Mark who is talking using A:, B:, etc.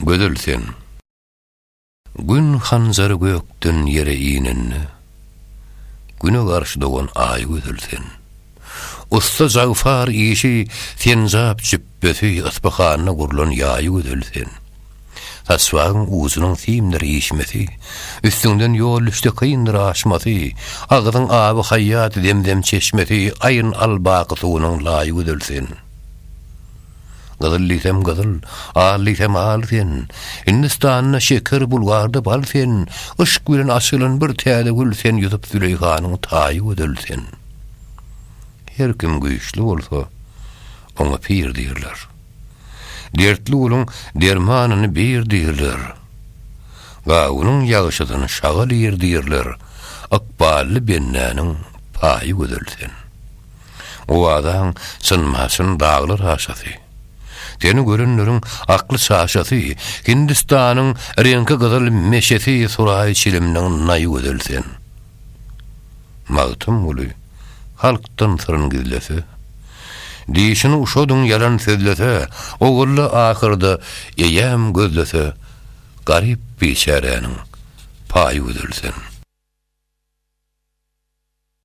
A: Gözel sen. Gün hanjary gökden ýere inende, Güne garşy dogan Aý gözel sen. Ussa Jagfar işi senjap jüpbesi Yspyhanda gurlan ýaýy gözel sen. Saçbagyň ujunyň simdir işmesi, Üstüňden ýol düşse kyndyr aşmasy, Agzyň aby haýýat zemzem çeşmesi, Aýn al baky suwunyň laýy gözel sen. Gyzyl diýsem gyzyl, al diýsem al sen, Hindistanda şeker, Bulgarda bal sen, Yşk bilen açylan bir täze gül sen Ýusup Züleýhanyň taýy gözel sen. Her kim güýçli bolsa, oňa pir diýrler. Dertli guluň dermanyny bir diýrler. Gawunyň ýagşysyny şagal iýr diýrler, Ykbally bendäniň paýy gözel sen. Owazaň çyn-maçyn daglar aşasy. Seni görenleriň akly çaşasy, Hindistanyň reňki gyzyl meşesi Suraý çiliminiň naýy gözel sen. Magtymguly halkdan syryn gizlese, Dişini uşadyň ýalan sözlese, Ogulla ahyrda eýäm gözlese, Garyp biçäräniň paýy gözel sen.